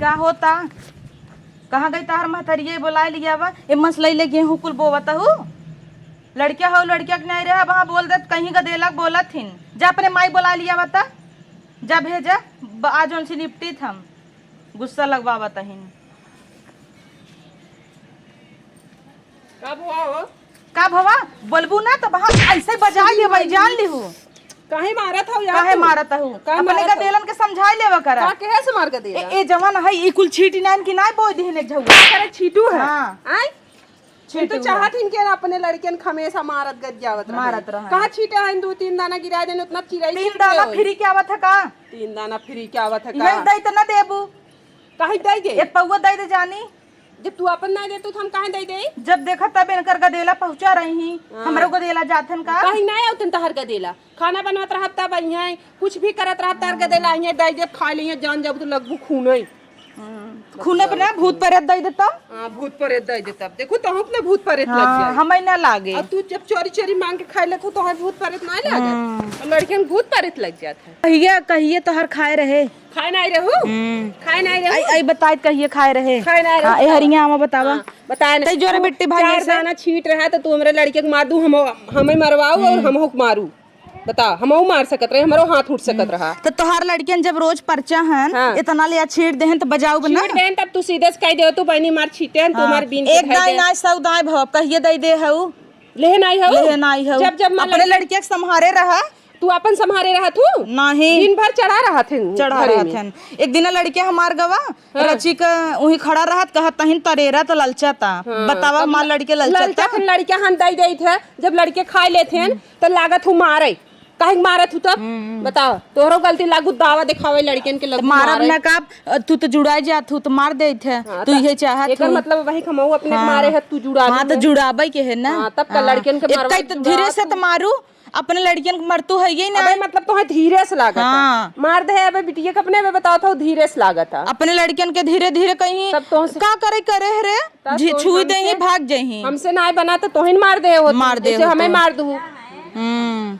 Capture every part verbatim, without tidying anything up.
का होता? कहाँ गई तहार महतरिये? बोलाए लिया बा। ए मस लई ले गेहूं कुल बोवत हू। लड़किया हो, लड़किया के नहीं रहे, वहाँ बोल देत, कहीं गदेला के बोलत हिन। जा अपने माई बोलाए लिया बता। जा भेजा, ब-, आज उनसे निपटीत हम। गुस्सा लगवावत हिन। का भवा हो? का भवा? बोलबू ना त बहा-, ऐसे बजाइ लेबै, जान लिहू। काहे मारत हऊ यार काहे तू? मारत हऊ? काहे अपने मारत हऊ? गदेलन के समझाइ लेवा करा। का, केहे से मार गदेला? ए, ए जवन है, ई कुल छीटी नाइन की नाई बोइ दिहिन एक झउआ। करे छीटू है? हाँ। आय? छीटू तू है। चाहत हिन के अपने लड़कियन के हमेशा मारत गरियावत रहे। मारत रहे। कहाँ छीटे हैं, दू तीन दाना गिराइ देन, उतना चिरई तीन छीटे दाना होई। फ्री के आवत है का? तीन दाना फ्री के आवत है का? यही दई त ना देबू। काहे दई दे? एक पौवा दई दे जानी। जब तू अपन ना देतू, तो हम काहे दे देई? जब देखा तब इनकर गदेला पहुँचा रही ही। हाँ। हमरो गदेला जाथन का? कहीं ना आवतन तहर गदेला। खाना बनवत रहब तब अइहें, कुछ भी करत रहब तहर गदेला अइहें, दे देब, खा लिहें, जान जब तू लगबू खूनई। हम्म। खूने पे ना भूत प्रेत दे देता। हाँ, भूत प्रेत दे देता। देखू तो हम अपने भूत प्रेत लग हाँ, जाए। हमें ना लागे। और तू जब चोरी चोरी मांग के खाए लेतू, तो हमें भूत प्रेत ना लागे। हम्म। और लड़कियन के भूत प्रेत लग जात है। कहिए, कहिए तोहर खाए रहे। खाए नाई रहू? हम्म। खाए नाई रहू? आई, आई बताइत कहिए खाए रहे। खाए नाई रहू? हाँ, ए हरिया आमा बतावा। हाँ, बताए ना। तई जोरे तू बिट्टी भाई चार से। दाना छीट रहा तो तू हमरे लड़के के मार दू, हम, हमें मरवाऊ और हम्म। हमहू के मारू। बताओ, हमहू मार सकत रहे, हमरो हाथ उठ सकत हम्म। रहा। तो तोहार लड़कियन जब रोज परचा हन, हाँ। इतना लिया छीट देहन तो बजाऊ बना? छीट देहन तब तू सीधे से कह दे, तू बहनी मार छीटे हन, तू हाँ। मार बीन के एक खाई दाई दे। ना सौ दाई भव, कहिए दे दे हऊ। लेहे नाई हऊ? लेहे नाई हऊ। जब, जब मार अपने लड़के लड़किया के संभारे रहा। तू अपन संभारे रहत हू? नाही। दिन भर चढ़ा रहत हन चढ़ा घरे रहत में। हन। एक दिन लड़के हमार गवा, हाँ। रचिक उही खड़ा रहत, कहत तहिन तरेरा त ललचता। हाँ, बतावा, तब हमार लड़के ललचता। ललचत हन, लड़के हन दई देत है, जब लड़के खाए लेत हन, हम्म। त लागत हू मारे। काहे के मारत हू तब? हम्म, हम्म। बतावा, तोहरो गलती लागू, दावा देखावे लड़कियन के त लगू मारब मारे। ना का, तू त जुड़ाए जात हू, त मार देत है, हाँ, तू त इहे चाहत एकर हू। मतलब वही हमहू अपने हाँ। मारे है, तू जुड़ाबू हाँ, त ना। जुड़ाबे के है ना। हाँ, तब का हाँ। लड़कियन के एक मारवा कई त जुड़ावा धीरे से तू। त मारू, अपने लड़कियन के मरतू है यही ना। अबे मतलब तोहे धीरे से लागत है। हाँ। मार दे अबे बिटिया के अपने में बताओ तो धीरे से लागत है। अपने लड़कियन के धीरे धीरे कहीं तब तोहसे का करे करे है रे? तब जी, तोहसे छुई दे ही हमसे भाग जाही। हमसे ना बना तो तोहिन मार दे हो, मार दे जैसे हो हमें तो। मार दू। हम्म।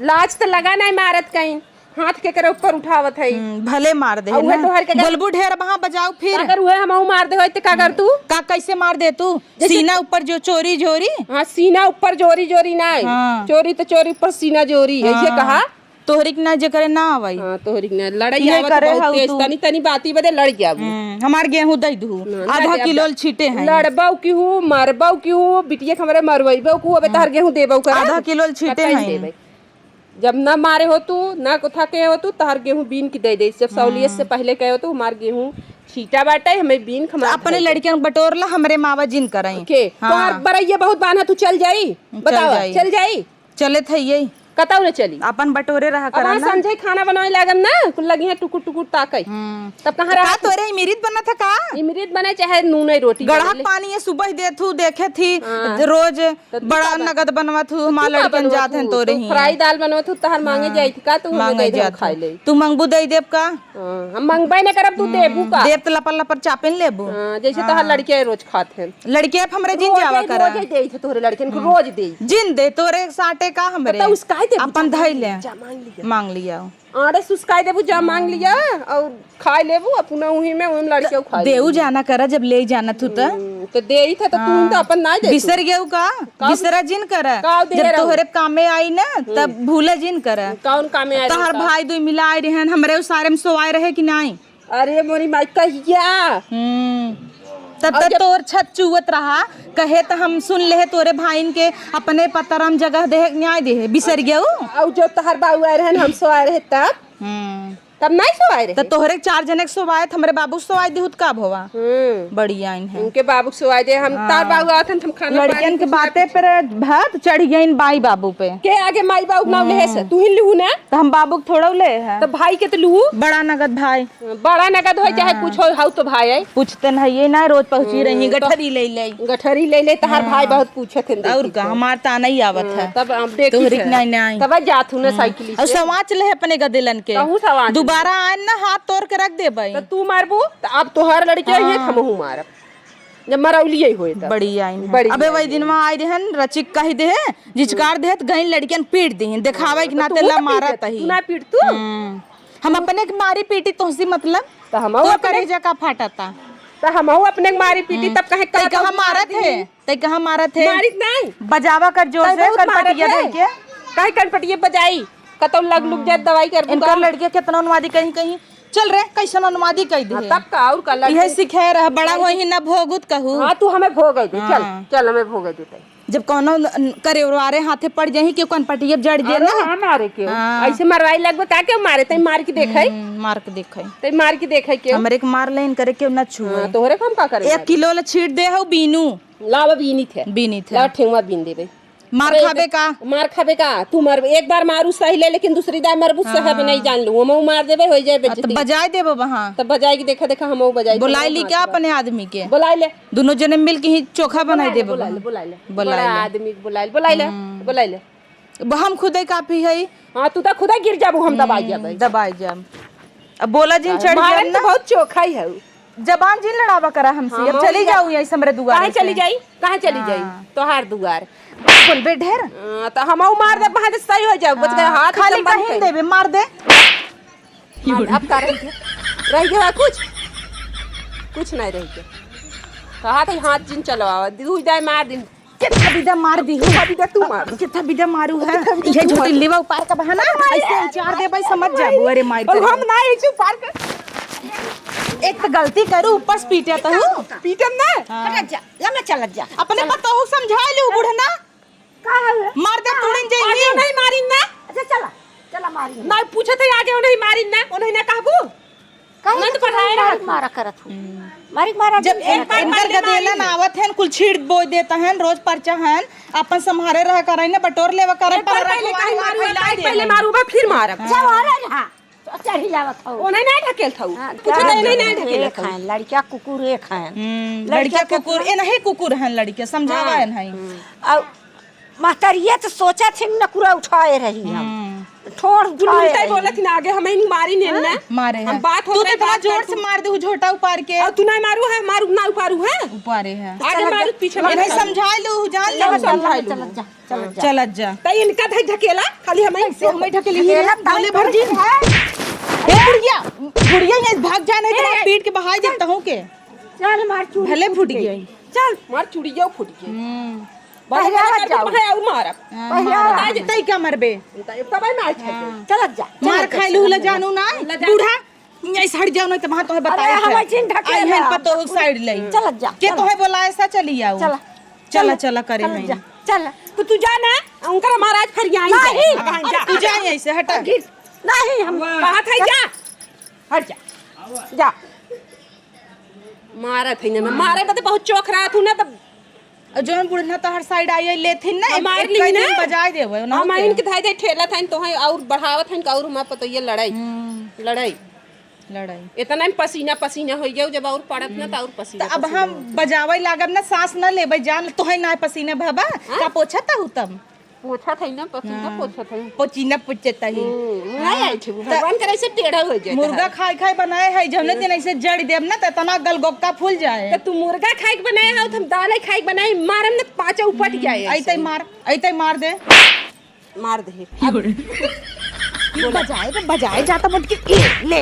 लाज तो लगा नहीं मारत कहीं। हाथ के करे ऊपर उठावत है। हम्म, भले मार दे और उहे ना। तोहर के बोलबू ढेर बहाँ बजाऊ फिर। अगर उहे हमहू मार दे होई त का कर तू? का कैसे मार दे तू? जैसे सीना ऊपर जो चोरी जोरी? हाँ, सीना ऊपर जोरी जोरी ना है। हाँ। चोरी तो चोरी ऊपर सीना जोरी है, ये हाँ। कहा? तोहरी के ना जेकरे ना आवई। हाँ, तोहरी के ना। लड़ाई ये आवत करे बहुत हऊ तेज, तू। तनी तनी बाती बदे लड़ जाबू। हम्म, हमार गेहूं दई दू। ना, आधा ना, किलो अब छीटे हैं। लड़बऊ की हूँ, मरबऊ की हूँ, बिटिया के हमरे मरवईबऊ की हूँ, अबे हम्म। तहर गेहूं देबऊ करे। आधा किलो छीटे कतई हैं। देबे। जब ना मारे हो तू, ना कोथा के हो तू, तहार गेहूं बीन के दे दे। जब सौलियत से हम्म। पहले कहे हो तू, हमार गेहूं छीटा बाटे, हमें बीन के हमार अपने दे दे। लड़कियन के बटोर ला, हमरे मावा जिन करई। ओके, हाँ। तोहार बरैया बहुत बान्हा, तू चल जाई? चल बतावा, जाई। चल जाई? चले थे यही। कतौ न चली। अपन बटोरे रहा अब करा वहाँ ना। संझे खाना बनावे लागन ना, कुल लगी हैं टुकुर टुकुर ताकई। हम्म। तब कहाँ तो का रहा तू? तोरे इमिरित बना था का? इमिरित बने चाहे नून है रोटी गढ़क बने ले। पानी ये सुबह दे थू, देखे थी हाँ। रोज। त तू बड़ा का बन-, नगद बनवत हू, त हमार तू का लड़कन बनवत जात हन हू? तोरे तू ही। फ्राई दाल बनवत हू, तहार मांगे हाँ, जाइत का, तू हमें मांगे दे दे, हम जात खाई हू। ले। तू मंगबू दे देब का? हाँ, हम मंगबे न करब, तू हम्म, देबू का? देब त लपर लपर चापिन लेबू। हाँ, जैसे हाँ। तहार लड़के रोज खात हैं। लड़के अब हमरे जिन रोजे, जावा करा। रोजे देइत है तोहरे लड़कन को, हम्म। रोज देइत। जिन दे, तोरे साटे का हमरे? त उसकाई देबू, अपन जा धई मांग ले। लिया, जा मांग लिया। मांग लिया। आड़े सुस्काई देबू, जा मांग लिया और खाई लेबू, अपना उही में, उही में लड़के खाई देऊ लेबू। जाना करा, जब ले जाना तू त। हम्म, त देई थे त तू हाँ। त अपन ना दे बिसर तू। गेऊ का? का बिसरा जिन करा। का दे जब रहू? तोहरे कामे आई ना, तब हम्म। भूले जिन करा। कौन कामे आई तोहर रहू का? भाई दुई मिला आए रहन, हमरे उ सारे में सोआए रहे कि नाई? अरे मोरी माई, कहिया? हम्म। तब और तक जब तोर छत चुवत रहा, कहे त हम सुन लेहे तोरे भाईन के अपने पतरम जगह देहे न्याय देहे, बिसर गेऊ? और जो तोहर बाऊ आए रहन, हम सोआए रहे तब? हम्म। तब नहीं सोआए रहे। त तोहरे चार जने के सोआए, हमरे बाबू के सोआए दिहुत का भवा? हम्म। बड़ी आइन है। उनके बाबू के सोआए दे, हम हाँ। तार बाबू आवत हन, हम खाना लड़कियन पानी के कुछ ना बाते कुछ। पर भात चढ़ गइन बाई बाबू पे। के आगे माई बाबू के नाम लेहे से? हम्म। तू ही लिहू ना? त हम बाबू के थोड़ा ले है। त भाई के त लिहू? बड़ा नगद भाई। बड़ा नगद होई चाहे हाँ। कुछ होई, हाउ तो भाई है। पूछते नहीं, ये ना रोज पहुंची रही, हम्म, तो गठरी ले ले। गठरी ले ले, तहार हाँ। भाई बहुत पूछत हैं, और देखी का, तो। हमार ताना ही आवत हाँ, है। तब हम देखी तोहरी थे। के नहीं, नहीं। तब जात हूँ ना हम्म। साइकिल और से। समाज ले अपने गदेलन के। कहूँ समाज ले। दोबारा आए ना, हाथ तोड़ के रख देबई। तो तू मारबू, तो अब तोहर लड़के आइए, हाँ। हमहू मारब। जब मरौली यही होए तब। बड़ी आइन है। बड़ी अबे आइन वही है। दिनवा आए रहन, रचिक कह दे, जिचकार दे, त गइन लड़कियन पीट दे, देखावे के तो नाते तू ला तो मारा पीट, तही। तू ना पीट तू। हम्म। हम अपने के मारी पीटी तोहसी मतलब? तो हमहू तोर अपने करेजा का फाटता? तो हमहू अपने के मारी पीटी, हम्म। तब कहे तै का कहाँ हम मार मारत दी? है? तै कहाँ मारत है? मारित नहीं। बजावा कर जोर तै से, बहुत मारत कनपटिया है। धइ के। काहे कनपटिया बजाई? कतौ लग लुक जाए, हम्म। दवाई करबू इनकर का? लड़के केतना उन्मादी कहीं कहीं। चल रे, कैसन उन्मादी कह दी हाँ, है। तब का, और का लड़के? इहे सिखाए रहा, बड़ा वही ना भोगुत कहू। हाँ, तू हमें भोगे दे, चल, हाँ। चल हमें भोगे दे तै। जब कौनो न-, करेवरारे हाथे पड़ जाही, केहू कनपटिया जड़ दे अरे ना। हाँ, मारे केहू। हाँ। ऐसे मरवाई लगबे का, केहू मारे, तै मार के देखै। हम्म, मार के देखै। तै मार के देखै केहू। हमरे के मार ले, इनकरे केहू ना छुए। हाँ, तोहरे को हम का करे एक मारे? किलो ला छीट दे हऊ बीनू। लावा बीनी थे। बीनी थे। लावा ठेंगवा बीन देबे। मार अरे, खाबे का? मार खाबे का? तू मार, एक बार मारू सही ले, लेकिन दूसरी दाय मारबू हाँ। सहब नहीं जान लू। हमहू मार देबे, हो जाए आ, तो बेइज्जती। बजाए देबो वहाँ। तो बजाए के देखा, देखा, हमहू बजाए, बोलाए हमहू ली मार क्या देबे। अपने आदमी के? बोलाए ले। दोनों जने मिल के ही चोखा बनाए बोलाए ले, देबो बोलाए ले, वहाँ। बोलाए ले। बोलाए बड़ा ले। आदमी के बोलाए ले, बोलाए ले, हम्म। बोलाए ले। अब हम खुदे काफी है। हाँ, तू तो खुदे गिर जाबू, हम दबाई हम्म, जाबे। दबाई जाब। अब बोला जिन चढ़ मारन जाब तो ना। बहुत चोखा ही है। जबान जिन लड़ावा करा हमसे। हाँ, अब मौली चली जा-, जाऊ यहीं से हमरे दुआरे काहे से। चली जाई? काहे चली जाई? हाँ। तोहार दुआर। बोलबे ढेर। हाँ, तो हमहू मार दे, वहाँ से सही हो जाओ। बच गए, हाँ, हाथ खाली एकदम बंद कहीं कर। देबे, मार दे। मार, अब का रह गया? रह गया कुछ? कुछ नहीं रह गया। कहा था हाथ जिन चलवावा, दू दाय मार दिन। कितना बिदा मार दी है। कितना बिदा तू मार। कितना बिदा मारू है। कितना बिदा ये तू मार। झोटी लेवा उपार का बहाना, ऐसे उचार दे भाई, समझ जाबू। अरे मार और हम ना ऐसे उपार कर। एक तो गलती करू, ऊपर से पीटे तो हूँ। पीटम ना। हाँ। हट जा, या मैं चलत जा। अपने चल। पतोहू समझा लू, बूढ़ा ना। का है? मार दे, तोड़न जाई। आज नहीं मारिन ना। अच्छा, चला, चला मारिन। नहीं पूछे थे, आज नहीं मारिन ना, उन्हें ना कहबू। काहे ना तो तू पढ़ाए मार, रहत। मारा करत हूँ। हम्म। मारी मारा जब दिन एक बार इनकर पहले गदेलन मारी। आवत हन, कुल छीड़ बोइ देत हन, रोज परचा हन, अपन सम्हारे रहा करइ ने, बटोर लेवा करइ, एक बार पर पहले रखवाई काहे मारू, फैला काहे दे पहले हन। मारू, बा फिर मारब। हाँ। जब आ रहा, हाँ, तो चढ़ी लावत हौ। ओने नहीं ढकेल थौ। हाँ, कुछ क्या नहीं, नहीं, नहीं ढकेल एक थौ। हैं, लड़किया कुकुर एक हैं। हम्म, लड़किया लड़किया कुकुर, कुकुर। ए नहीं कुकुर हैं लड़किया, समझावा हाँ। है नहीं। हम्म। अब महतरिया तो सोचा थी न, कुरा उठाए रही हम। हम्म। ठोड़ तू उठाए लुलताई रही। बोलत ही ना आगे, हमें नहीं मारी ने हाँ? ना। मारे हम हैं। बात तू होत तो रही, इतना बात जोर कर से तू। मार दे, झोटा उपार के। और तू नहीं मारू है, मारू ना उपारू है। उपारे है। आगे चल मारू, जा। पीछे चल मारू। जा। समझाई लू, जान चल लू, जा, समझाई लू। चल जा, चल जा। चलत जा। त इनका धई ढकेला, खाली हमें कैसे हमें ढकेली ढकेला है? बोले ताई भर जी। है। ए बुढ़िया, बुढ़िया ये भाग जाने के ए, बाद पीट के बहाई देता हूँ के। चल मार चूड़ी भले फूट फूट गई। गई। चल। मार चूड़िया फूट गई। हम्म। बड़ा पहले बड़ा आ कर जाओ। तुम्हें आऊ मारब। हाँ, पहले मार। आ आज जाओ। तई का मरबे? तब आई मार खाए। हाँ। चलत जा, मार चलत जा, खाए लूला चलत जा। जानू ना। ला जा। बूढ़ा, यहीं से हट जाओ, नहीं तो वहाँ तुम्हें अरे, बताए हम थे। ऐसे ही ढकेले आई हैं हम। पतोह साइड ले। चलत जा, के चलत। तुम्हें बोला ऐसा चली आओ। चला। चला, चला, चला करे चलत नहीं। जा, चल। तो तू जा ना, उनकर महाराज फिर यहाँ नहीं। आएंगे। अब हम जा। तू जा यहीं से, हटा। गिर। नहीं, हम कहा था जा। हट जा। जा। मारत है ना, मारे बदे बहुत चोख रहा तू ना, तब और जौन बुढ़ना तोहर साइड आई, आई लेथिन ना, हम एक, मार एक ली कई ना। दिन बजाए देवे, ना हम होते। इनके धाई धाई ठेला था, तो है और बढ़ावत है, और हमार पतोहिया लड़ाई। हम्म। लड़ाई। लड़ाई। इतना में पसीना पसीना हो गया, जब और पड़त ना, तो और पसीना त अब पसीना हम होता। बजावे लागब ना, सांस ना लेबे, जान, तोहे ना पसीना भबा, हाँ? का पोछत हूँ तब? पोछत है ना, पसीना हाँ। पोछत है। पोचीना पोछत है। हम्म, नहीं आई थी, त भगवान करे से टेढ़ा हो जाए मुर्गा है। खाए खाए बनाए है, जौने दिन ऐसे जड़ देब ना, त इतना गलगोक्का फूल जाए। त तू मुर्गा खाए के बनाए हो, त हम दाल खाए के बनाए, मारम ना, पाँचों उपट हम्म, जाए ऐसे ऐसे। मार, ऐसे मार दे। मार दे। अब की रे। ये बजाए तो बजाए जाता मोटकी, ए, ले।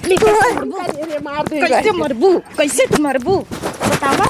ले, कैसे मरबू? अरे, मार दे कैसे भाई। मरबू? कैसे तू मरबू? बतावा।